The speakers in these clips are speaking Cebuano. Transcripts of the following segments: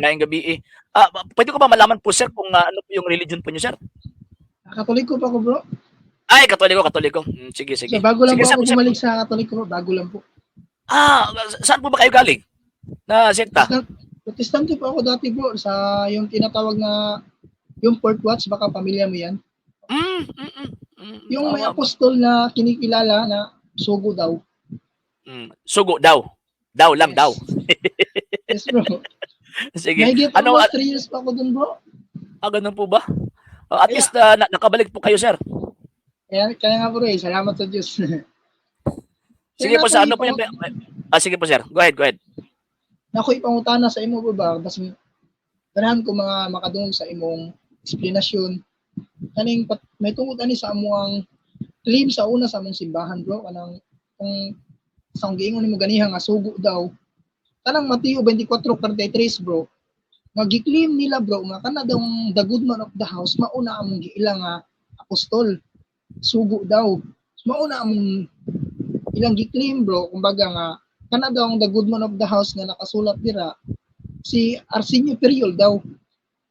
Maayong gabii. Pwede ko ba malaman po, sir, kung ano po yung religion po niyo, sir? Katoliko pa ko, bro. Ay, Katoliko, Katoliko. Sige, sige. So, bago lang Sige, po sir, ako sir. Bumalik sa Katoliko, bro. Bago lang po. Saan po ba kayo galing na sekta? Protestante po ako dati, bro. Sa yung tinatawag na yung Port Watch, baka pamilya mo yan. Yung may apostol na kinikilala na sugo daw. Sugo daw. Daw lang Yes. daw. Yes, bro. Sige. Mahigit Ano, almost 3 years pa ako dun, bro. Ganun po ba? At least nakabalik po kayo, sir. Kaya nga, bro, eh. Salamat sa Diyos. Sige Kaya po, sa ako ano po yung. Sige po, sir. Go ahead, go ahead. Nako ipangutana sa imo, bro, ba? Basta ganahan ko mga makadungog sa imong eksplanasyon. Kaning may tungod ani sa amuang claim sa una sa among simbahan, bro, kanang kung sa akong giingon nimo ganiha nga sugo daw kanang Mateo 24:43, bro, nga gi-claim nila, bro, nga kana daw ang the good man of the house mauna among giila nga apostol, sugo daw mauna among ilang gi-claim, bro. Kumbaga nga kana daw ang the good man of the house nga nakasulat dira si Arsenio Ferriol daw.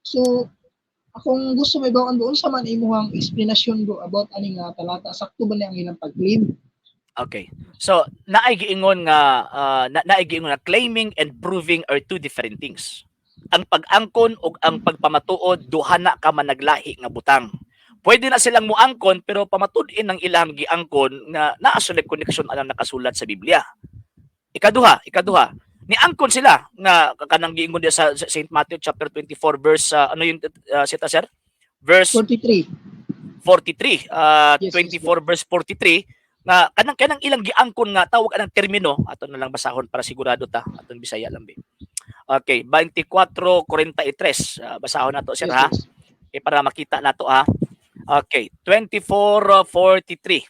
So akong gusto may bawon, bro, unsa man imuhang explanation, bro, about ani nga talata? Sakto ba niya ang ilang pag-claim? Okay. So, naay giingon nga claiming and proving are two different things. Ang pag-angkon ug ang pagpamatuod, duha na ka managlahi nga butang. Pwede na silang muangkon pero pamatud-in ang ilang giangkon nga naa sila connection anang nakasulat sa Biblia. Ikaduha, niangkon sila nga kanang giingon diya sa St. Matthew chapter 24 verse ano yung sita, sir? Verse 43. 43, Yes, 24 verse 43 nga kanang ilang giangkon nga tawag anang termino, ato na lang basahon para sigurado ta, aton Bisaya lang be. Okay, 24:43. Basahon nato, sir, ha. Eh, para makita nato, ha. Okay, 24:43.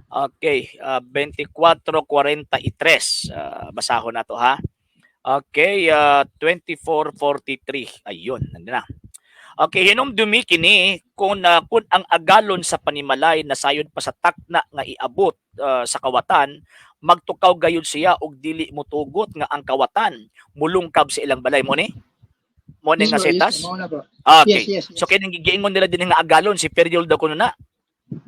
Okay, 24:43. Basahon nato, ha. Okay, 24:43. Ayun, nandun na. Okay, hinumdumi kini kung ang agalon sa panimalay nasayod pa sa takna nga iabot sa kawatan, magtukaw gayud siya og dili motugot nga ang kawatan mulungkab sa ilang balay mo ni. Mo ni Yes, nga bro, yes, setas. Mao na, bro. Okay. Yes. So kining giingon nila din nga agalon si Ferriol daw kuno na.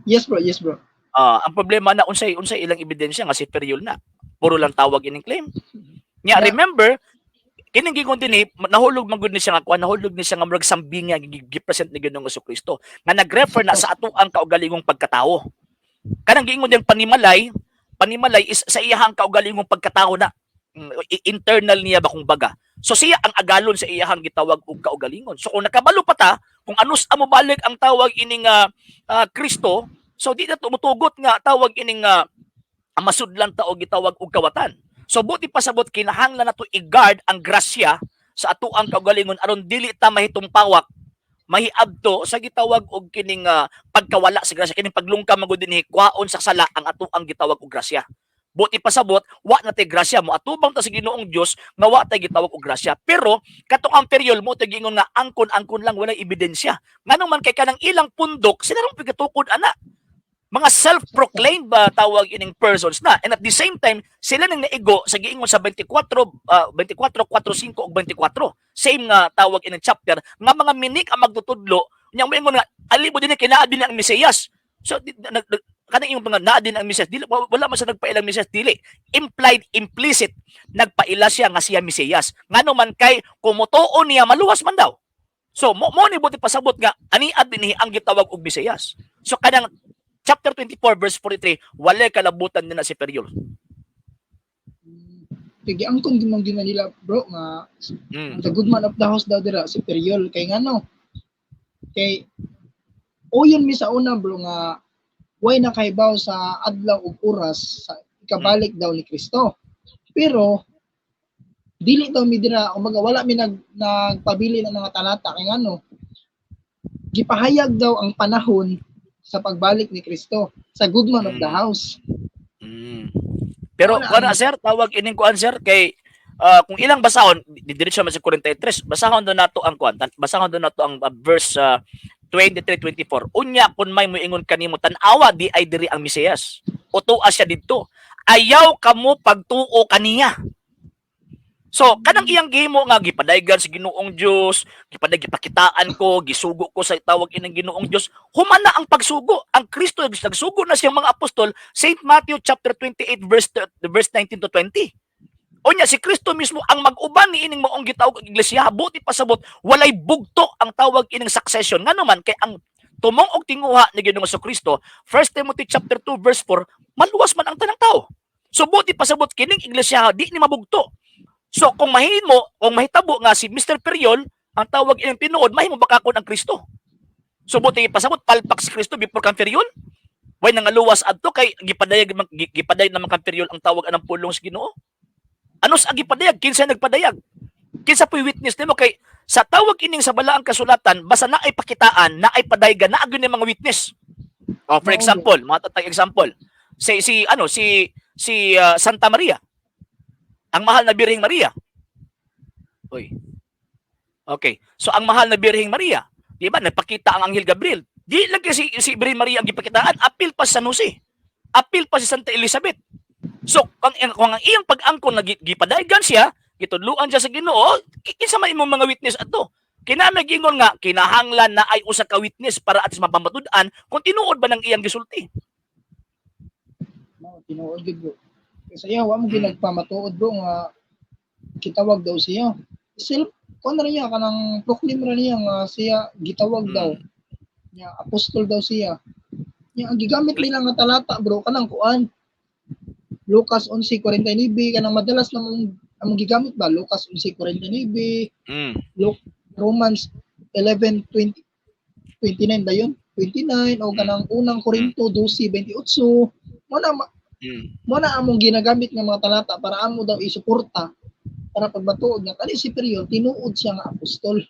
Yes, bro, yes, bro. Ang problema na unsay ilang ebidensya nga si Ferriol na. Puro lang tawag ining claim. Nya remember kining giingon din eh, nahulog man gud ni siya nga kuan, nahulog ni siya nga murag sambing nga gi-present ni Ginoong Kristo nga nag-refer na sa atoang kaugalingong pagkatawo. Kanang giingon diyang panimalay, panimalay is sa iyahang kaugalingong pagkatawo na. Internal niya ba kung baga. So siya ang agalon sa iyahang gitawag og kaugalingon. So kung nakabalo pa ta kung anus amo balik ang tawag ining Kristo, so di na tumutugot nga tawag ining masudlan ta og gitawag og kawatan. So buti pasabot kinahanglan nato i-guard ang grasya sa atoang kaugalingon aron dili ta mahitumpawak, mahiabto sa gitawag og kining pagkawala sa grasya, kining paglungkam magud dinhi kwaon sa sala ang atoang gitawag og grasya. Buti pasabot wa na tay grasya, mo atubang ta sa Ginoong Dios nga wa tay gitawag og grasya. Pero katong ang Ferriol mo giingon nga angkon-angkon lang, walay ebidensya. Nganong man kay kanang ilang pundok sila rong pigatukod ana, mga self-proclaimed ba tawag ining persons na, and at the same time sila nang naigo sa giingon sa 24 24 4 5 ug 24, same nga tawag ining chapter, nga mga minik ang magtutudlo nya moingon nga alibo din kinaa din ang Mesiyas. So di, nag, nag, kanang imong mga naa din ang Mesiyas, dili, wala man sa nagpailang Mesiyas, dili implied, implicit nagpaila siya nga siya Mesiyas, ngano man kay kumutuo niya maluwas man daw. So mo ni buti pasabot nga aniad dinhi ang gitawag og Mesiyas. So kanang chapter 24 verse 43, walay kalabutan nila si Ferriol. Kay giangkon gid man gina nila, bro, nga the good man of the house daw dira si Ferriol. Kay ngano? Kay uyon mi sa una, bro, nga way nakaibaw sa adlaw ug oras sa ikabalik daw ni Kristo. Pero dili daw mi dira, kumbaga wala mi nagpabili ng mga talata kay ngano? Gipahayag daw ang panahon sa pagbalik ni Kristo sa good man of the house. Pero Wala, kuan na ano. Sir, tawag ining kuan, sir, kay kung ilang basahon, di diretso man sa 43, basahon do nato ang kuan, basahon do nato ang verse 23 24. Unya kung may moingon kanimo, "Tan-awa di ay diri ang Mesiyas," o "Tua siya didto." Ayaw kamo pagtuo kaniya. So, kanang iyang gihimo nga gipadaygan sa Ginoong Dios, gipaday gipakitaan ko, gisugo ko sa tawag inang Ginoong Dios, humana ang pagsugo. Ang Kristo nagsugo na siyang mga apostol, St. Matthew chapter 28 verse 19 to 20. Unya si Kristo mismo ang mag-uban ni ining maong gitawag og iglesia, buti pasabot walay bugto ang tawag ining succession. Ngano man kay ang tumong og tinguha ni Ginoong Kristo, 1 Timothy chapter 2 verse 4, maluwas man ang tanang tao. So buti pasabot kining iglesia di ni mabugto. So kung mahimo, kung mahitabo nga si Mr. Periol ang tawag ining tinuod, mahimo bakakon ang Kristo. So buti pasabot palpak si Kristo before kang Periol. Way nangaluwas adto kay gipadayag naman kang Periol ang tawag anang pulong sa Ginoo. Ano sa gipadayag? Kinsa nagpadayag? Kinsa po'y witness nimo kay sa tawag ining sa balaang kasulatan basta naay pakitaan, naay padaygan, naa gyud ni mga witness. Oh, for example, mga tatay example. Si si ano si si Santa Maria. Ang mahal na Birheng Maria. Uy. Okay. So ang mahal na Birheng Maria, di ba? Nagpakita ang Anghel Gabriel. Di lang kasi si Birheng Maria ang gipakitaan, apil pa sa San Jose. Apil pa si Santa Elizabeth. So kung ang iyang pag-angkon na gipadaygan siya, gitudluan siya sa Ginoo, kinsa man imong mga witness ato? Kinami gingon nga kinahanglan na ay usa ka witness para at mapamatud-an kung tinuod ba nang iyang gisulti. Mao tinuod gyud, bro. Kay sa iya wa mo ginagpamatuod, bro, nga kitawag daw siya. Self kuan ra niya, kanang proclaim ra niya nga siya gitawag daw. Nya apostol daw siya. Nya ang gigamit nila nga talata, bro, kanang kuan Lucas 11:49, kanang madalas namang among gigamit ba, Lucas 11:49, Romans 11:20 29 ba yun? 29 o kanang unang Korinto 12:28. Mo na mo na among ginagamit nga mga talata para amo daw isuporta para pagmatuod nga kani si Periol tinuod siya nga apostol.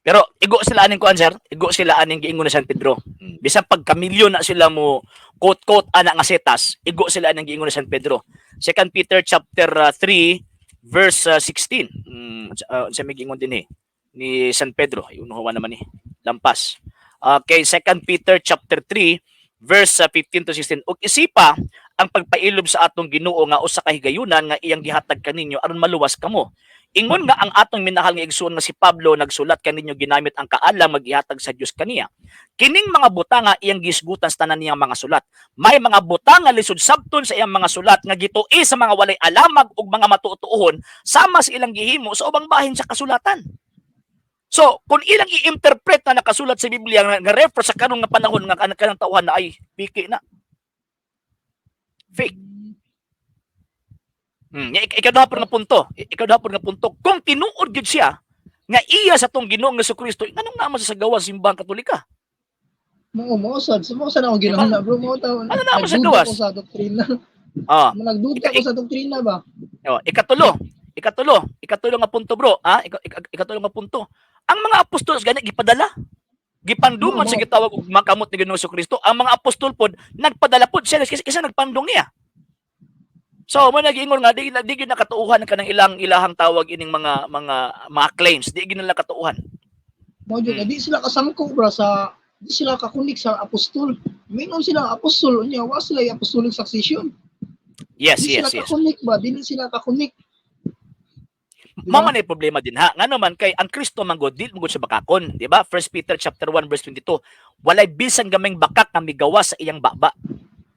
Pero igo sila aning kuan, sir, igo sila aning giingon ni San Pedro. Bisan pagkamilyon na sila mo quote-quote ana nga setas, igo sila aning giingon ni San Pedro. 2 Peter chapter 3 verse 16. Sa may giingon din eh ni San Pedro, iunuhawa naman ni lampas. Okay, 2 Peter chapter 3 verse 15 to 16. Ug isipa ang pagpailob sa atong Ginoo nga usa ka higayunan nga iyang gihatag kaninyo aron maluwas kamo. Ingon nga ang atong minahal nga igsoon nga si Pablo nagsulat kaninyo ginamit ang kaalam magihatag sa Dios kaniya. Kining mga butanga iyang gisgutan sa tanan niyang mga sulat. May mga butanga lisod sabton sa iyang mga sulat nga gitui sa mga walay alamag ug mga matuotuohon sama sa ilang gihimo sa ubang bahin sa kasulatan. So, kung ilang i-interpret na nakasulat sa Biblia nga refer sa karon nga panahon nga kanang tawhan na ay piki na. Fake. Ikaduha nga punto. Ikaduha nga punto. Kung tinuod gyud siya nga iya sa tong Ginoong Kristo, nganong naman sa gawa sa simbahang Katolika? Mo sad ako ginahuna, bro, mo taw. Ano naman sa Nagduda gawas? ko sa doktrina. Nagduda ko sa doktrina ba? Oh, ikatulo nga punto, bro, ha? Ikatulo nga punto. Ang mga apostol gani gipadala. Gipandungan sa gitawag og makamot ni Ginoong Kristo. Ang mga apostol pod nagpadala pod siya kasi kasi nagpandong niya. So, mo nagiingon nga di gyud nakatuuhan kanang ilang ilahang tawag ining mga claims, di gyud nila katuuhan. Mo jud di sila kasangko, bro, sa di sila kakunik sa apostol. Mingon sila apostol, unya wa sila apostolic succession. Di sila kakunik ba? Dili sila kakunik. Di Mao ba? man ay problema din ha. Ngano man kay ang Kristo man gud dili man gud siya bakakon, di ba? 1 Peter chapter 1 verse 22. Walay bisan gamay bakak nga migawas sa iyang baba.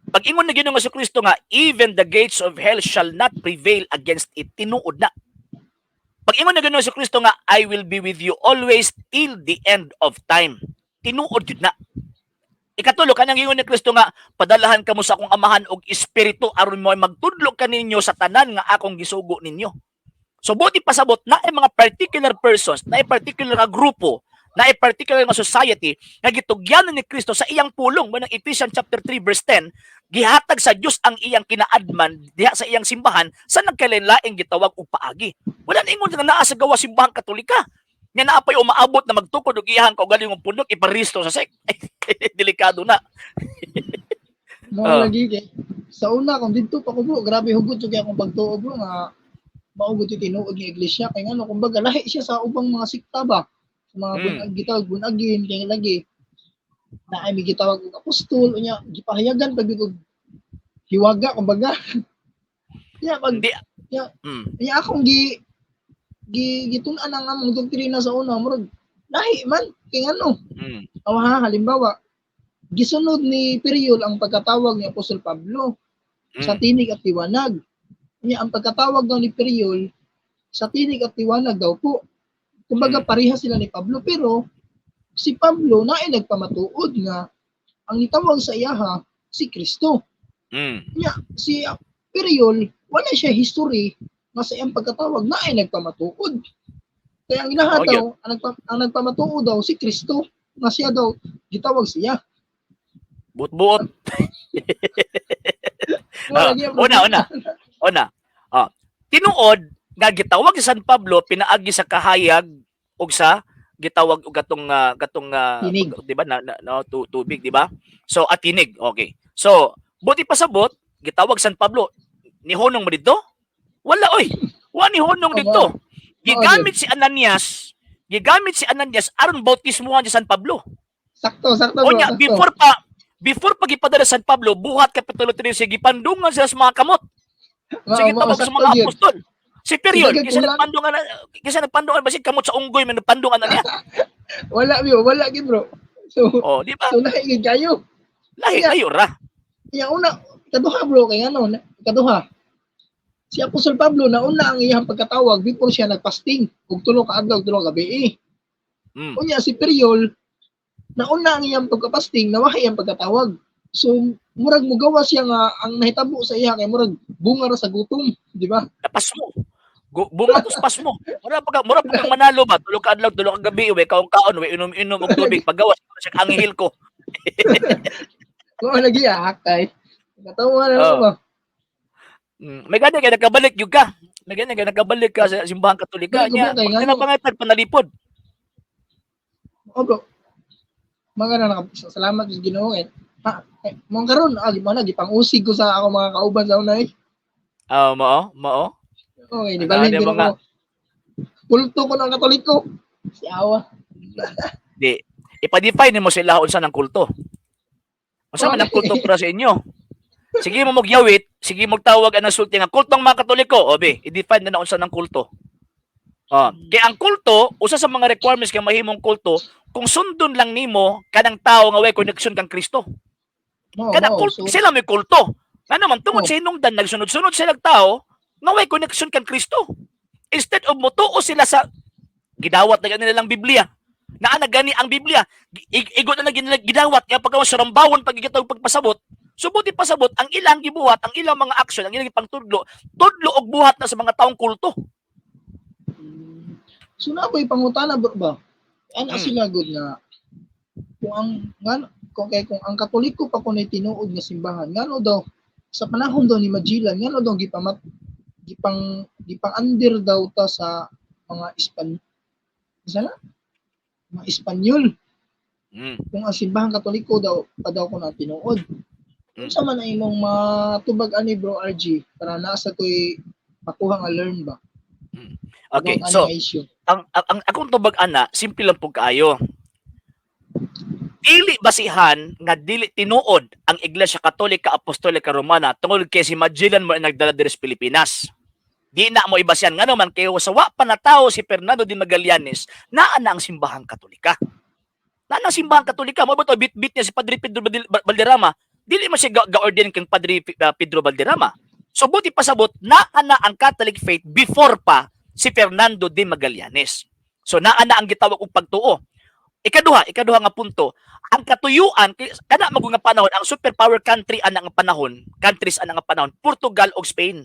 Pag ingon na Ginoong Kristo nga even the gates of hell shall not prevail against it, tinuod na. Pag ingon na Ginoong Kristo nga I will be with you always till the end of time, tinuod jud na. Ikatulo, kanang ingon ni Kristo nga padalahan kamo sa akong amahan og espiritu aron mo magtudlo kaninyo sa tanan nga akong gisugo ninyo. So buti pasabot na ay mga particular persons, na ay particular nga grupo, na ay particular nga society nga gitugyanan ni Kristo sa iyang pulong. Mo ng Ephesians chapter 3 verse 10, gihatag sa Dios ang iyang kinaadman diha sa iyang simbahan sa nagkalain-laing gitawag og paagi. Wala na ingon nga naa sa gawa simbahang Katolika. Nga naa pay umaabot na magtukod og iyang kaugalingong pundok iparisto sa sek. Delikado na. Mo lagi kay sa una kung didto pa ko, bro, grabe hugot jud kay akong pagtuo, bro, nga mao gud yung tinuod nga iglesia kay ngano kumbaga lahi siya sa ubang mga sikta ba, sa mga bunag gitawag bunagin kay lagi na ay may gitawag og apostol, unya gipahayagan pag og hiwaga kumbaga. Ya pag Hindi. Nya akong gi gi gitun-an ang among doktrina sa una, murag lahi man kay ngano. Aw ha, halimbawa, gisunod ni Periol ang pagkatawag ni Apostol Pablo sa tinig at liwanag. Nya ang pagkatawag daw ni Periol sa tinig at liwanag daw po. Kumbaga pareha sila ni Pablo, pero si Pablo naay nagpamatuod nga ang gitawag sa iyaha si Kristo. Nya si Periol wala siya history nga sa iyang pagkatawag naay nagpamatuod. Kaya ang ilaha daw, ang nagpamatuod daw si Kristo nga siya daw gitawag siya. Buot-buot. Wala Ah, gyud una, una. Una. Ah, tinuod nga gitawag si San Pablo pinaagi sa kahayag ug sa gitawag og katong Tinig. di ba na, na, no, tubig, di ba? So at tinig, okay. So, buti pasabot, gitawag San Pablo, ni honong mo didto? Wala oy. Wa ni honong Oo. didto. Gigamit si Ananias aron bautismuhan si San Pablo. Sakto, sakto, bro, Unya sakto. before pa gipadala San Pablo, buhat Kapitulo 3, gipandungan sila sa mga kamot. Sige, Mao, tawag sa sakto mga gyud. apostol. Si Period, Sige, kaysa kulang. nagpandungan basig kamot sa unggoy man nagpandungan na niya. Wala bro, wala gyud, bro. So, Oh, di ba? so lahi gyud kayo. Lahi Yeah. layo ra. Iya una, kaduha, bro, kay ano, kaduha. Si Apostol Pablo nauna ang iyang pagkatawag before siya nagfasting og 3 ka adlaw 3 ka gabi. Unya si Periol nauna ang iyang pagkapasting, nawahi iyang pagkatawag. So murag mugawa siya nga ang nahitabo sa iya kay murag bunga ra sa gutom, di ba? Napas mo. Bunga tos pas mo. Mura pa kang manalo ba? 3 ka adlaw, 3 ka gabi, uwi kaon kaon, uwi inom-inom og tubig. Paggawas siya ang ko. Mao lagi ah, kay katawa na lang ba. May gani kay nakabalik gyud ka. May gani kay nakabalik ka sa Simbahang Katolika Balik ko niya. ba kay Pag ngano? pangitan panalipod. Oh, bro. Mga na salamat sa Ginoo eh. Ha, eh, mo karon ah, mo na gipang-usig ko sa ako mga kauban sa una eh. Ah, mao, mao. Okay, di Ano, balhin ano din mga- ako. Kulto ko ng Katoliko. Si awa. Di ipa-define nimo sila unsa ng kulto. Unsa man ang kulto para sa inyo? Sige mo magyawit, sige mo tawag ang sulti nga kultong mga Katoliko. Obe, i-define na na unsa ng kulto. Ah, kay ang kulto, usa sa mga requirements kay mahimong kulto, kung sundon lang nimo kanang tao nga way connection kang Kristo. Mao, Kanang mao. kulto, So, sila may kulto. Nga naman tungod Oo. sa hinungdan nagsunod-sunod sila tao nga way connection kang Kristo. Instead of motuo sila sa gidawat na gani nilang Biblia. Naa na gani ang Biblia. Igo na lang gidawat nga pagkawas sa rambawon pagigitaw pagpasabot. Subuti pasabot ang ilang gibuhat, ang ilang mga action, ang ilang pangtudlo, tudlo og buhat na sa mga taong kulto. So na ako'y pangutana, bro, ba? Ano sila good nga kung ang nga, kung kay kung ang Katoliko pa kuno'y tinuod nga simbahan, ngano daw sa panahon daw ni Magellan, ngano daw gipang gipang under daw ta sa mga sana mga Espanyol kung ang simbahang Katoliko daw pa daw kuno tinuod? Unsa man ang imong matubag ani, bro RG, para naa sa ko'y makuha nga learn ba? Okay, About so ani nga issue. ang akong tubag ana, simple lang pud kaayo. Dili basihan nga dili tinuod ang Iglesia Katolika Apostolika Romana tungod kay si Magellan mo ang nagdala diri sa Pilipinas. Di na mo ibasihan, ngano man kay sa wa pa natawo si Fernando de Magallanes, naa na ang Simbahang Katolika. Naa na ang Simbahang Katolika, mo ba to bit-bit niya si Padre Pedro Valderrama? Dili man siya ga-ordain kang Padre Pedro Valderrama. So buti pasabot, naa na ang Catholic faith before pa si Fernando de Magallanes. So naa na ang gitawag og pagtuo. Ikaduha nga punto, ang katuyuan kana mago nga panahon ang superpower country ana nga panahon, countries ana nga panahon, Portugal ug Spain.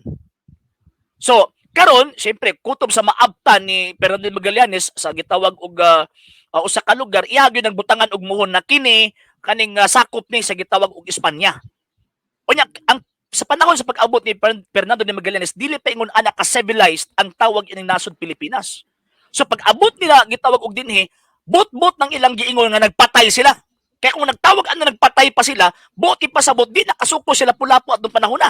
So, karon syempre kutob sa maabtan ni Fernando de Magallanes sa gitawag og usa ka lugar, iya gyud ang butangan og muhon na kini kaning sakop ni sa gitawag og Espanya. Unya ang sa panahon sa pag-abot ni Fernando de Magallanes, dili pa ingon ana ka civilized ang tawag ining nasod Pilipinas. So pag-abot nila gitawag og dinhi, bot-bot ng ilang giingon nga nagpatay sila. Kaya kung nagtawag ano nagpatay pa sila, buti pa sabot di nakasuko sila pulapo atong panahon na.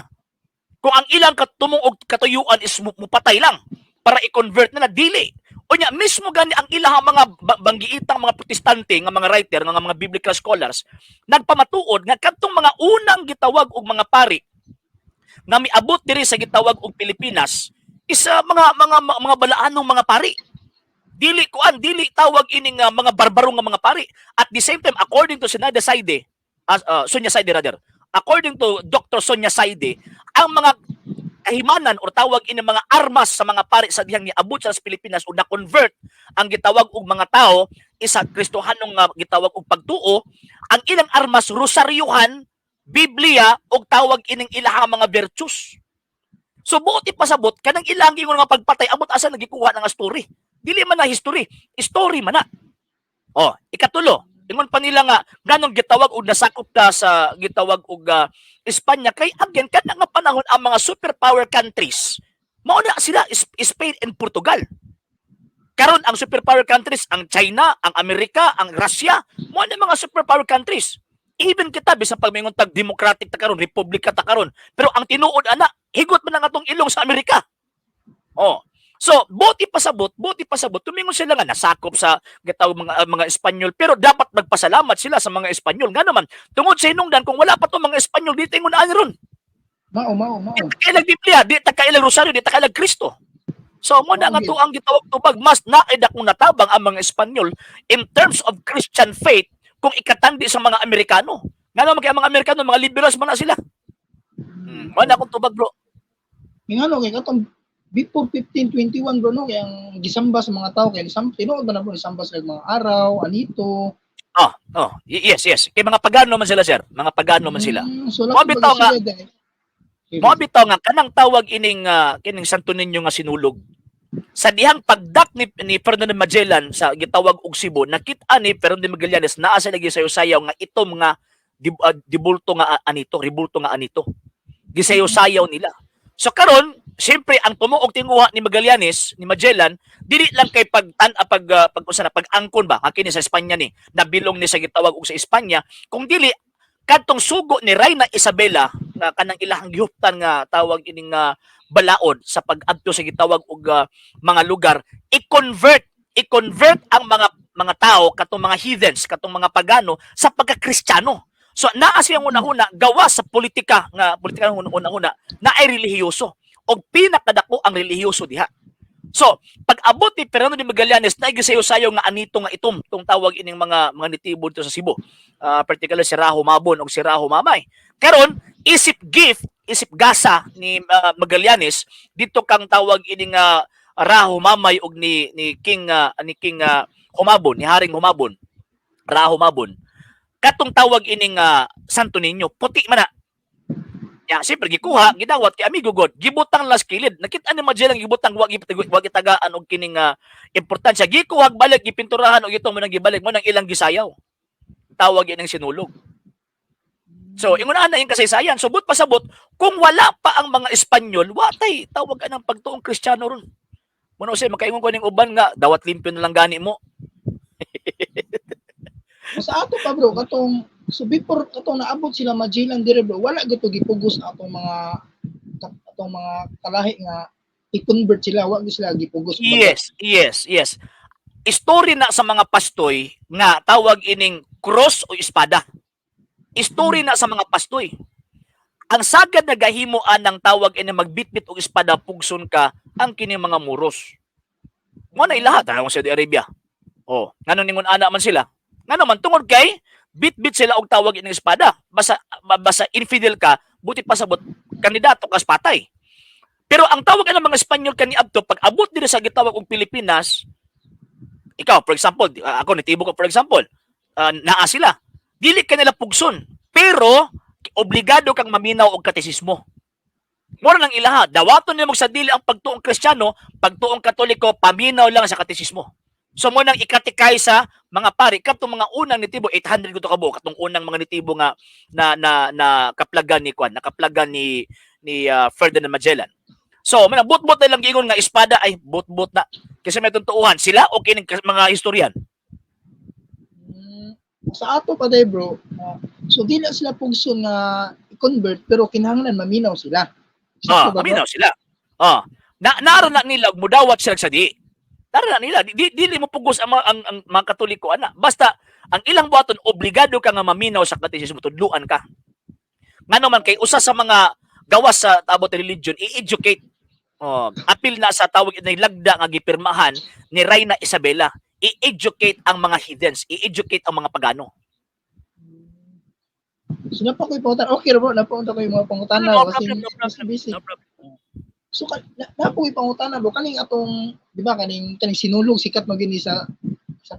Kung ang ilang katumong og katuyuan is mupatay lang para i-convert nila, dili. Unya mismo gani ang ilang mga banggiitang mga Protestante nga mga writer nga mga biblical scholars nagpamatuod nga kadtong mga unang gitawag og mga pari nga miabot diri sa gitawag og Pilipinas Isa mga balaanong mga pari. Dili kuan, dili tawag ining mga barbaro nga mga pari. At the same time, according to Sinada Saide, Sonia Saide rather, according to Dr. Sonia Saide, ang mga kahimanan or tawag ini mga armas sa mga pari sa dihang niabot sa Pilipinas o na-convert ang gitawag og mga tao isa Kristohanong nga gitawag og pagtuo, ang ilang armas rosaryuhan, Biblia og tawag ining ilahang mga virtues. So buot ipasabot kanang ilang ingon nga pagpatay, amot asa nagikuha nga story. Dili man na history, story man na. Oh, ikatulo, ingon pa nila nga nganong gitawag og nasakop ta sa gitawag og Espanya, kay again kana nga panahon ang mga superpower countries mao na sila Spain and Portugal. Karon ang superpower countries ang China, ang Amerika, ang Russia, mao na mga superpower countries. Even kita, bisan pag mingon tag democratic ta karon, republika ta karon, pero ang tinuod ana, higot man ang atong ilong sa Amerika. Oh. So, buti pasabot, tumingon sila nga nasakop sa gitawag mga Espanyol, pero dapat magpasalamat sila sa mga Espanyol. Nga naman, tungod sa hinungdan, kung wala pa tong mga Espanyol, di tingon ani ron. Mao, mao, mao. Di ta kailag Biblia, di ta kailag Rosario, di ta kailag Kristo. So, mo na nga Mao, to ang gitawag tubag, mas naay dakong natabang ang mga Espanyol in terms of Christian faith kung ikatandi sa mga Amerikano. Nga naman kay ang mga Amerikano, mga liberals man na sila. Mo na akong tubag, bro. Ngano kay katong before 1521, bro, no, kay ang gisamba sa mga tao kay nisam tinuod ba na, bro, nisamba sila mga araw anito? Oh, yes. Kay mga pagano man sila, sir. Mga pagano man sila. So Mao laki bitaw ba nga sila dahil Mao bitaw nga kanang tawag ining kining Santo Niño nga sinulog. Sa dihang pagdak ni Ferdinand Magellan sa gitawag og Cebu, nakita ni Ferdinand Magallanes naa sa lagi sayo-sayaw nga itom nga dibulto nga anito, ribulto nga anito. Gisayo-sayaw nila. So karon, siyempre ang tumuog tinguha ni Magallanes, ni Magellan, dili lang kay pagtan pag pag usa na pag-angkon ba, nga kini sa Espanya ni, nabilong ni sa gitawag og sa Espanya, kung dili kadtong sugo ni Reyna Isabela nga kanang ilahang gihuptan nga tawag ining nga balaod sa pag-adto sa gitawag og mga lugar, i-convert ang mga tao, katong mga heathens, katong mga pagano sa pagka-Kristiyano. So naa siyang una-una gawa sa politika nga politika nga una-una na ay relihiyoso og pinakadako ang relihiyoso diha. So, pag abot ni Fernando de Magallanes, nagisayo-sayo nga anito nga itom tong tawag ining mga nitibo dito sa Cebu. Particular si Rajo Mabon og si Rajo Mamay. Karon, isip gift, isip gasa ni Magallanes dito kang tawag ining Rajo Mamay og ni King Humabon, ni Haring Humabon. Rajo Mabon. Katong tawag ining Santo Niño, puti man na. Ya, siyempre gikuha, gidawat kay amigo god, gibutang las kilid. Nakita ni Magellan gibutang, wa gitagaan og kining importansya. Gikuha balik, gipinturahan og itong mo nang gibalik mo nang ilang gisayaw. Tawag ining sinulog. So, ingon ana yung kasaysayan. So, but pasabot, kung wala pa ang mga Espanyol, watay tawag anang pagtuong Kristiyano ron. Muna usay makaingon ko ning uban nga dawat limpyo na lang gani mo. Sa ato pa, bro, katong so before katong naabot sila Magellan dire, bro, wala gyud to gipugos atong mga kalahi nga i-convert sila, wa gyud sila gipugos. Yes. Story na sa mga pastoy nga tawag ining cross o espada. Story na sa mga pastoy. Ang sagad na gahimo anang tawag ini magbitbit og espada pugson ka ang kini mga Muros. Mo na ilahat ang Saudi Arabia. Oh, ngano ningon ana man sila? Ngano man tungod kay bitbit sila og tawag ining espada. Basta infidel ka, buti pasabot kandidato kas patay. Pero ang tawag ng mga Espanyol kaniadto pag abot diri sa gitawag og Pilipinas, ikaw for example, ako nitibo ko for example, naa sila. Dili ka nila pugson, pero obligado kang maminaw og katesismo. Mura lang ilaha, dawaton nimo sa dili ang pagtuong Kristiyano, pagtuong Katoliko, paminaw lang sa katesismo. So mo nang ikatikay sa mga pari katong mga unang nitibo, 800 ko to kabuok katong unang mga nitibo nga na na na kaplagan ni kwan, nakaplagan ni Ferdinand Magellan. So, man bot-bot na lang giingon nga espada ay bot-bot na. Kasi may tuntuuhan sila o kining mga historian. Sa ato pa day, bro, so di na sila pugso nga i-convert pero kinahanglan maminaw sila. Ah, Sakto ba, bro? maminaw sila. Ah, na naron na nila mudawat sila sa di. Naron na nila di, dili mo pugos ang mga Katoliko ana. Basta ang ilang buhaton, obligado ka nga maminaw sa katesismo, tudluan ka. Ngano man kay usa sa mga gawas sa tabot religion i-educate. Oh, apil na sa tawag ini lagda nga gipirmahan ni Reyna Isabela. I-educate ang mga heathens, i-educate ang mga pagano. So napa ko'y pangutana. Okay ra, bro, napa unta ko'y mga pangutana No kasi problem, no problem. busy. No problem. So napa ko'y pangutana, bro, kaning atong, di ba, kaning Sinulog, sikat man gini sa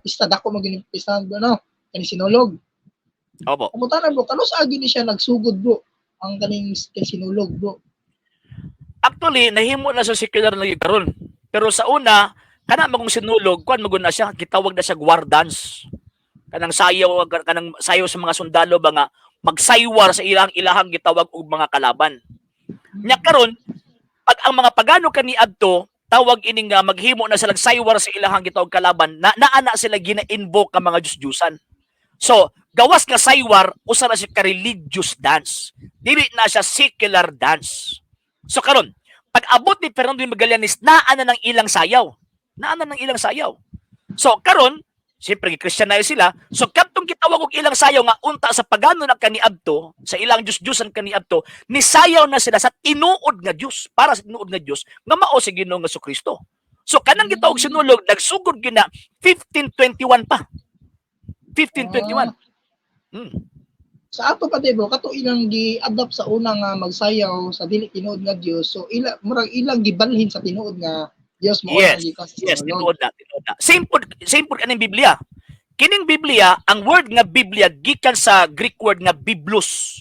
pista, dako man gini pista, bro, no? Kaning Sinulog. Opo. Pangutana, bro, kanus-a gini siya nagsugod, bro, ang kaning kay Sinulog, bro? Actually, nahimo na sa secular na karon. Pero sa una, kana magong Sinulog, kuan magun na siya, gitawag na siya war dance. Kanang sayaw sa mga sundalo ba nga magsaywar sa ilang ilahang gitawag og mga kalaban. Nya karon, pag ang mga pagano kaniadto, tawag ini nga maghimo na sila saywar sa ilahang gitawag kalaban, na naa na sila gina-invoke ang mga Diyos-Diyusan. So, gawas nga saywar, usa na siya ka religious dance. Dili na siya secular dance. So karon, pag abot ni Fernando de Magallanes, naa na ng ilang sayaw. Naa na ng ilang sayaw. So karon, siyempre gi-Christianize sila. So kadtong gitawag og ilang sayaw nga unta sa pagano na kaniadto, sa ilang Diyos-Diyosan kaniadto, nisayaw na sila sa tinuod nga Dios, para sa tinuod nga Dios nga mao si Ginoong Kristo. So kanang gitawag Sinulog nagsugod gina 1521 pa. 1521. Ah. Sa ato pa, bro, kato ilang gi-adapt sa una nga magsayaw sa dili tinuod nga Dios. So ila murag ilang gibalhin sa tinuod nga Dios mo Yes, ang gikan sa Yes, Sinulog. tinuod na, tinuod na. Same pod kaning Biblia. Kining Biblia, ang word nga Biblia gikan sa Greek word nga biblos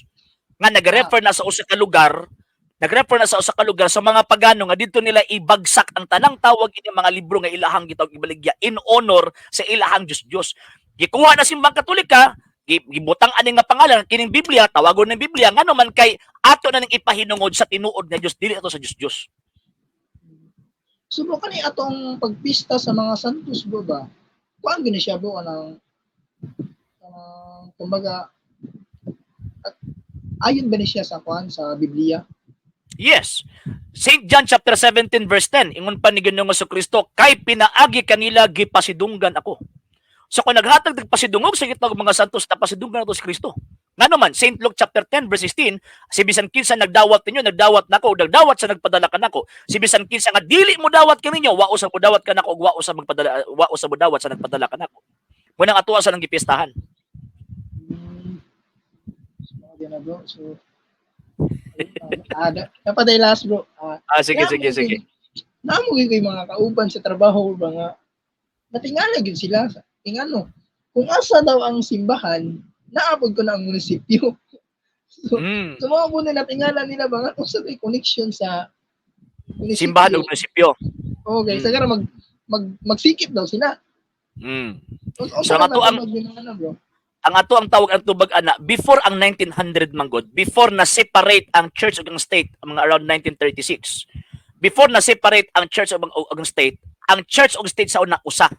nga nagrefer na sa usa ka lugar, nagrefer na sa usa ka lugar sa mga pagano nga didto nila ibagsak ang tanang tawag ini mga libro nga ilahang gitawag ibaligya in honor sa ilahang Diyos-Diyos. Gikuha na Simbang Katolika, gibutang ani nga pangalan kining Biblia, tawagon ng Biblia ngano man kay ato na ning ipahinungod sa tinuod nga Dios, dili ato sa Diyos-Diyos. So bro, kani atong pagpista sa mga santos, bro, ba? Kuan gini siya, bro, kanang kumbaga at, ayon ba ni siya sa kuan, sa Biblia? Yes. St. John chapter 17 verse 10, ingon pa ni Ginoong Kristo, "Kay pinaagi kanila gipasidunggan ako." So kung naghatag nagpasidungog sa gitawag mga santos, napasidunggan nato si Kristo. Ngano man, St. Luke chapter 10 verse 16, "Si bisan kinsa nagdawat ninyo, nagdawat nako, ug nagdawat sa nagpadala kanako. Si bisan kinsa nga dili mo dawat kaninyo, wao sa modawat kanako ug wao sa magpadala, wao sa modawat sa nagpadala kanako." Munang atoa sa nang gipiestahan. So, na, bro. So, napaday last, bro. Ah, sige, sige, sige. Namo gyud ko'y mga kauban sa trabaho ba nga natingala gyud sila. Ingano, kung asa daw ang simbahan, naabot ko na ang munisipyo. So, so mga po na natingala nila ba nga unsa may connection sa munisipyo. Simbahan ug munisipyo. Okay, sagara mag mag magsikip daw sila. So, So, ang ato ang bro. Ang ato ang tawag ang tubag ana before ang 1900 manggod, before na separate ang church ug ang state, mga around 1936, before na separate ang church ug ang state, ang church ug state sa una usa.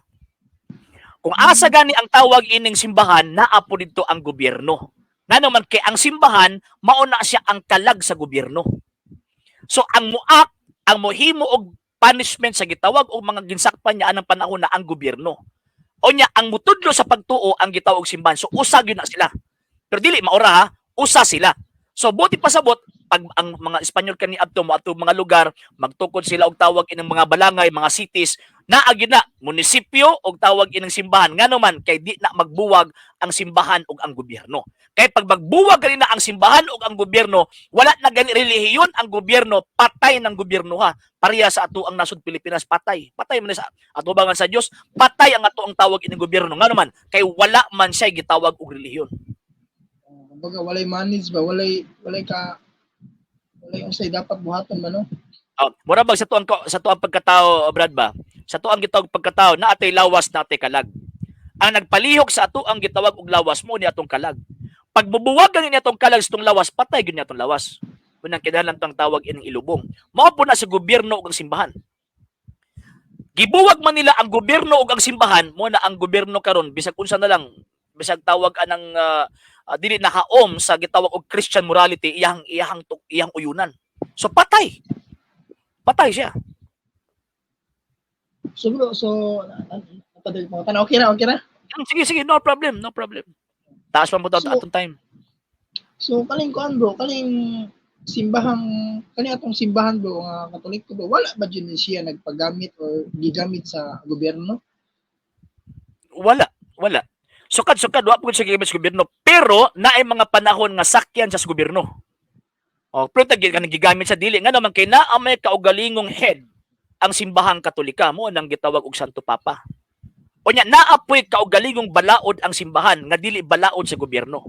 Kung asa gani ang tawag ining simbahan, naa po didto ang gobyerno. Ngano man kay ang simbahan mao na siya ang kalag sa gobyerno. So ang muak, ang mohimo og punishment sa gitawag og mga ginsakpan niya anang panahon na ang gobyerno. O nya ang mutudlo sa pagtuo ang gitawag og simbahan. So usa gyud na sila. Pero dili maura ha, usa sila. So buti pasabot pag ang mga Espanyol kani adto mo ato mga lugar, magtukod sila og tawag ining mga balangay, mga cities, naa gyud na munisipyo og tawag ining simbahan. Ngano man kay di na magbuwag ang simbahan ug ang gobyerno. Kay pag magbuwag gani na ang simbahan ug ang gobyerno, wala na gani relihiyon ang gobyerno, patay ng gobyerno ha. Pareha sa ato ang nasod Pilipinas, patay. Patay man sa atubangan sa Dios, patay ang ato ang tawag ining gobyerno. Ngano man kay wala man siya gitawag og relihiyon. Kumbaga walay manage ba, walay ka walay unsay dapat buhaton ba, no? Oh, mura bag sa tuang pagkatao, Brad ba? Sa tuang gitawag pagkatao, na atay lawas, na atay kalag. Ang nagpalihok sa ato ang gitawag og lawas mo ni atong kalag. Pag bubuwag gani ni atong kalag sa atong lawas, patay gyud ni atong lawas. Unang kinahanglan tang tawag ining ilubong. Mao po na sa gobyerno ug ang simbahan. Gibuwag man nila ang gobyerno ug ang simbahan, mo na ang gobyerno karon bisag unsa na lang, bisag tawag anang dili nakaom sa gitawag og Christian morality, iyang uyunan. So patay. Patay siya. So bro, so napaday mo. Tan okay ra, okay ra. Sige, sige, no problem, no problem. Taas pa mo to So, atong time. So kaning kuan, bro, kaning Simbahang kani atong simbahan, bro, nga Katoliko, bro, wala ba jud ni siya nagpagamit or gigamit sa gobyerno? Wala, wala. Sukad-sukad wa pud siya gigamit sa gobyerno, pero naay mga panahon nga sakyan sa gobyerno. O, pero tagi kanang gigamit sa dili nga naman kay naa may kaugalingong head ang Simbahang Katolika mo nang gitawag og Santo Papa. Unya naa poy kaugalingong balaod ang simbahan nga dili balaod sa gobyerno.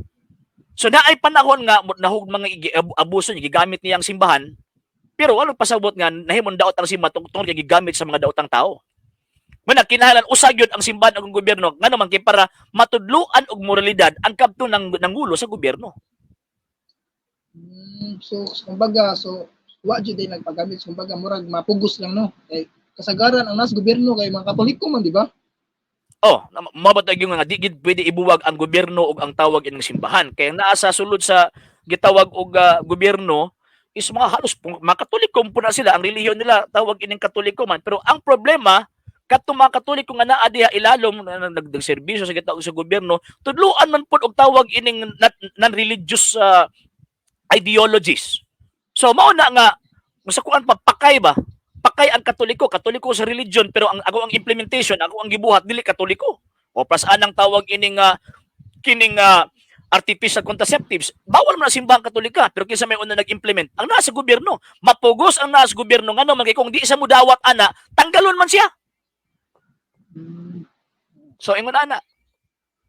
So naay panahon nga nahug mga abuso niya, gigamit niya ang simbahan, pero wala pasabot nga nahimong daot ang simbahan tungod kay gigamit sa mga daotang tao. Muna kinahanglan usa gyud ang simbahan ug ang gobyerno nga naman kay para matudloan og moralidad ang kabto ng nangulo sa gobyerno. So kumbaga, so wa jud ay nagpagamit, kumbaga murag mapugos lang, no, kay kasagaran ang nas gobyerno kay mga Katoliko man, di ba? Oh, mao ba yung nga di gid pwede ibuwag ang gobyerno ug ang tawag ining simbahan. Kaya naa sa sulod sa gitawag og gobyerno is mga halos mga Katoliko po na sila, ang relihiyon nila tawag ining Katoliko man. Pero ang problema kadtong mga Katoliko nga naa diha ilalom na nagserbisyo sa gitawag sa gobyerno, tudluan man pud og tawag ining non-religious ideologies. So mao na nga sa kuan pa, pakay ba? Pakay ang Katoliko, Katoliko sa religion, pero ang ako ang implementation, ako ang gibuhat dili Katoliko. O plus anang tawag ining kining artificial contraceptives, bawal man ang Simbahang Katolika, pero kinsa may una nag-implement? Ang nasa gobyerno. Mapugos ang nasa gobyerno ngano man kay kung di siya mudawat ana, tanggalon man siya. So ingon ana.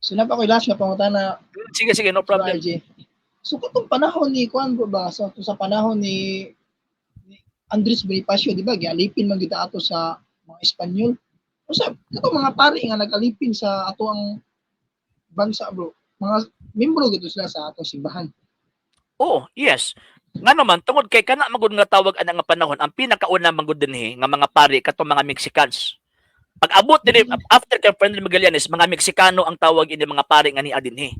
So naa pa ko'y last nga pangutana. Sige sige, no problem. RJ. So katong panahon ni kuan, bro, ba, sa panahon ni Andres Bonifacio, di ba, gialipin man gyud ato sa mga Espanyol. Usa katong mga pari nga nag-alipin sa ato ang bansa, bro, mga membro gito sila sa atong simbahan? Oh, yes. Nga naman tungod kay kana magud nga tawag ana nga panahon, ang pinakauna magud dinhi nga mga pari katong mga Mexicans. Pag abot dinhi after kay Ferdinand Magallanes, mga Mexicano ang tawag ini mga pari nga niya dinhi.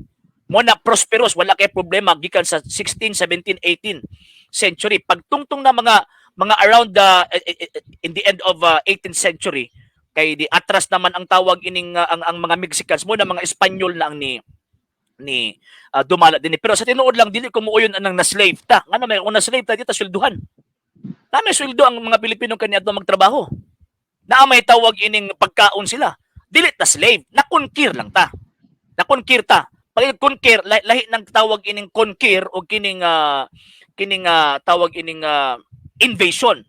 Mo na prosperous, wala kay problema gikan sa 16, 17, 18 century. Pagtungtong na mga around the in the end of 18th century kay di atras naman ang tawag ining ang mga Mexicans mo na mga Espanyol na ang ni dumala din. Pero sa tinuod lang, dili ko muuyon anang na-slave ta. Nga naman kung na-slave ta, di ta swelduhan. Na may sweldo ang mga Pilipino kaniadto magtrabaho. Na may tawag ining pagkaon sila. Dili ta slave, na-conquer lang ta. Na-conquer ta. Pag conquer, lahi ng tawag ining conquer o kining tawag ining invasion.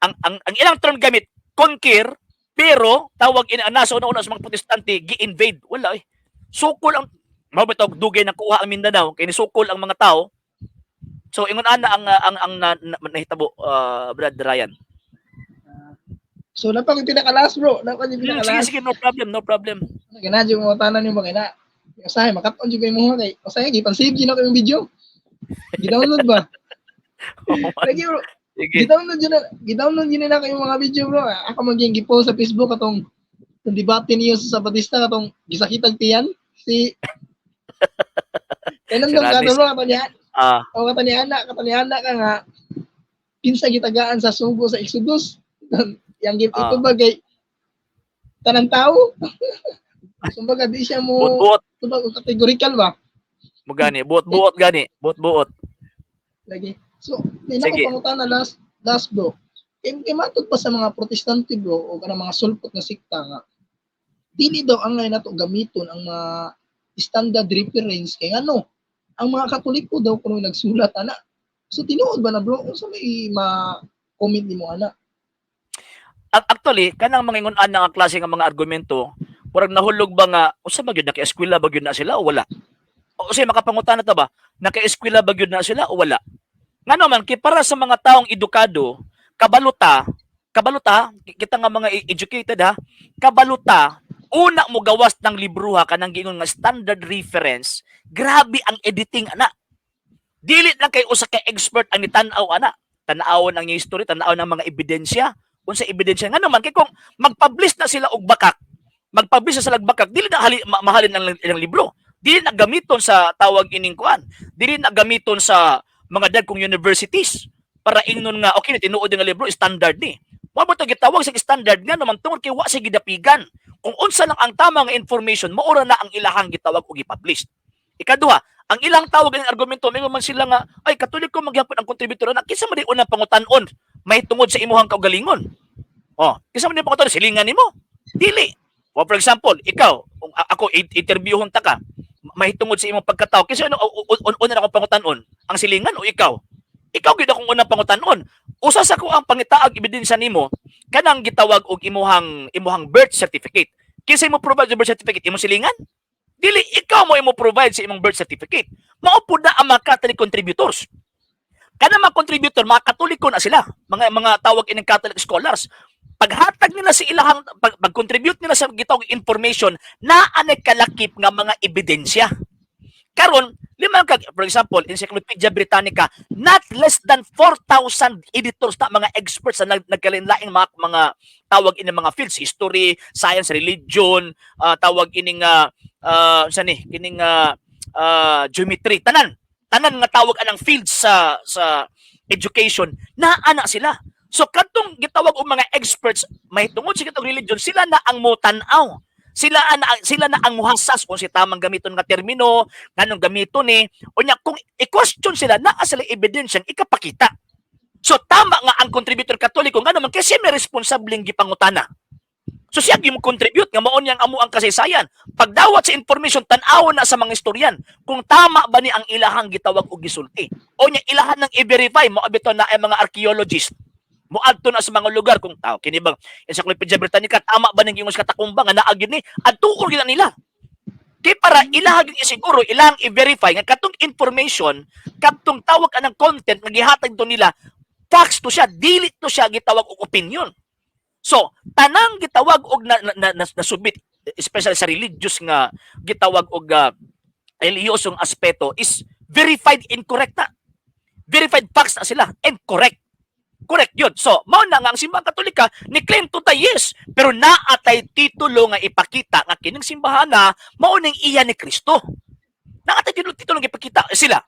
Ang ilang term gamit conquer, pero tawag ini ang nasa una-una sa mga Protestante gi-invade. Wala eh. Sukol ang mao ba tawag dugay na kuha ang Mindanao kay nisukol ang mga tao. So ingon ana ang nahitabo, Brad Ryan. So naa pa ko'y pinaka-last, bro. Naa pa ko'y Sige pinaka-last. sige, no problem, no problem. Ganahan mo tanan yung mga ina. Usahay makat-on jud kay mo kay usahay gipan-save jud nako yung video. Gi-download ba? Lagi, bro. Sige. Gi-download jud na yung mga video, bro. Ako maging gi-post sa Facebook katong itong debate niyo sa Zapatista katong gisakitag tiyan si Kay nandong Si ka Ranis. Bro kato niya. O kato ni ana ka nga kinsa gitagaan sa sugo sa Exodus. Yang gift ito ba kay tanang tao? Kumbaga di siya mo Buot-buot kumbaga categorical ba? mo gani, buot-buot gani, buot-buot. Lagi. So, di na ko Sige. pangutana last last, bro. Kay matod pa sa mga Protestante, bro, o kanang mga sulpot nga sikta nga dili daw angay nato gamiton ang mga standard reference kay ano ang mga Katoliko daw kuno nagsulat ana. So tinuod ba na, bro? Unsa may ma-comment nimo ana? Actually, kanang mga ingon ana nga klase nga mga argumento, murag nahulog ba nga usa ba gyud naka-eskwela ba gyud na sila o wala? O usa makapangutana ta ba? Naka-eskwela ba gyud na sila o wala? Ngano man kay para sa mga taong edukado, kabaluta, kabaluta, kita nga mga educated ha, kabaluta, una mo gawas ng libruha kanang giingon nga standard reference, grabe ang editing ana. Dili lang kay usa ka expert ang nitan-aw ana. Tan-awon ang history, tan-aw ng mga ebidensya. Unsa ebidensya nga naman kay kung mag-publish na sila og bakak, mag-publish na sila og bakak, dili na mahalin ang ilang libro. Dili na gamiton sa tawag ining kuan. Dili na gamiton sa mga dagkong universities para ingnon nga okay tinuod nga libro standard ni. Wa mo to gitawag sa standard nga naman tungod kay wa sa gidapigan. Kung unsa lang ang tama nga information, maura na ang ilahang gitawag og gi-publish. Ikaduha, Ang ilang tawag ng argumento, may man sila nga, ay, Katoliko magyapon ang contributor na, kinsa man di unang pangutan-on may tungod sa imuhang kaugalingon? Oh, kinsa man di pangutan-on, silingan nimo? Dili. Well, for example, ikaw, kung ako interviewhon ta ka, mahitungod sa imong pagkatao, kinsa ano una na akong pangutan-on? Ang silingan o ikaw? Ikaw gyud akong unang pangutan-on. Usa sa ko ang pangitaag ebidensya nimo kanang gitawag og imuhang birth certificate. Kinsa imo provide sa birth certificate? Imong silingan? Dili, ikaw mo imo provide sa imong birth certificate. Mao pud na ang mga Catholic contributors. Kana mga contributor, mga Katoliko na sila, mga tawag ining Catholic scholars. Paghatag nila sa ilahang pag-contribute nila sa gitawag information na anay kalakip nga mga ebidensya. Karon, lima ka, for example, Encyclopedia Britannica, not less than 4,000 editors na mga experts na nagkalain-laing mga tawag ini mga fields, history, science, religion, tawag ining sa ni kining geometry, tanan tanan nga tawag anang fields sa education na ana sila. So kadtong gitawag og mga experts may tungod sa kitong religion, sila na ang motan-aw, sila na ang muhasas kung si tamang gamiton nga termino, nganong gamiton ni unya. Kung i-question sila, naa sila ebidensyang ikapakita. So tama nga ang contributor Katoliko, ngano man kasi may responsableng gipangutana. So siya gyud contribute nga mao niyang amo ang kasaysayan. Pagdawat sa information, tan-awon na sa mga istoryan kung tama ba ni ang ilahang gitawag og gisulti. O nya ilahan nang i-verify mo bitaw na ay mga archaeologist. Moadto na sa mga lugar kung tao kini bang Encyclopedia Britannica, tama ba ning giingon sa katakumba nga naa gyud ni, adtuon gyud na nila. Kay para ilaha gyud isiguro, ilang i-verify nga katong information, katong tawag anang content nga gihatag to nila, facts to siya, dili to siya gitawag og opinion. So, tanang gitawag og na, na, na, na, nasubmit, especially sa religious nga gitawag og relihiyosong aspeto is verified and correct na. Verified facts na sila and correct. Correct yun. So, mao na nga ang Simbahang Katolika ni claim to ta, yes, pero naatay titulo nga ipakita nga kining simbahan na mao ning iya ni Kristo. Naatay titulo nga ipakita sila.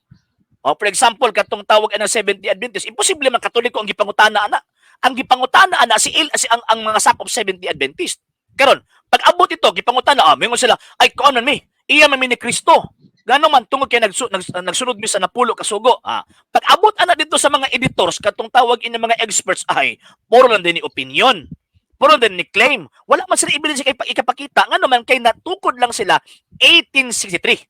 O, for example, katong tawag ang Seventh-day Adventist, imposible man Katoliko ang gipangutana ana. Ang gipangutana ana si ang mga sakop Seventh-day Adventist. Karon, pag abot ito, gipangutana, mingon sila, ay kuan man mi, iya man mi ni Kristo. Gano man tungod kay nagsunod mi sa 10 ka sugo. Pag abot ana dito sa mga editors, katong tawag ini mga experts, ay puro lang din ni opinion. Puro din ni claim. Wala man sila ebidensya kay ikapakita ngano man kay natukod lang sila 1863.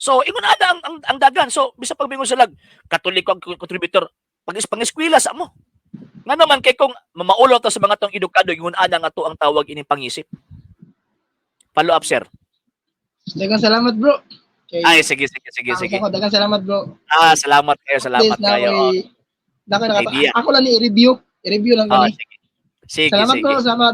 So, ingon ana ang dagan. So, bisa pag mingon sila Katoliko ang contributor, pag pangeskwela sa mo. Nga naman kay kung mamaulaw ta sa mga tong edukado, ingon ana nga to ang tawag ining pangisip. Follow up, sir. Daghang salamat, bro. Kay, Ay, sige, sige, sige, sige. Ako, daghang salamat, bro. Ah, salamat kayo, salamat At least na kayo. Na Idea. ako lang ni i-review. I-review lang Ah, kani. sige. Sige, Salamat sige. bro, salamat.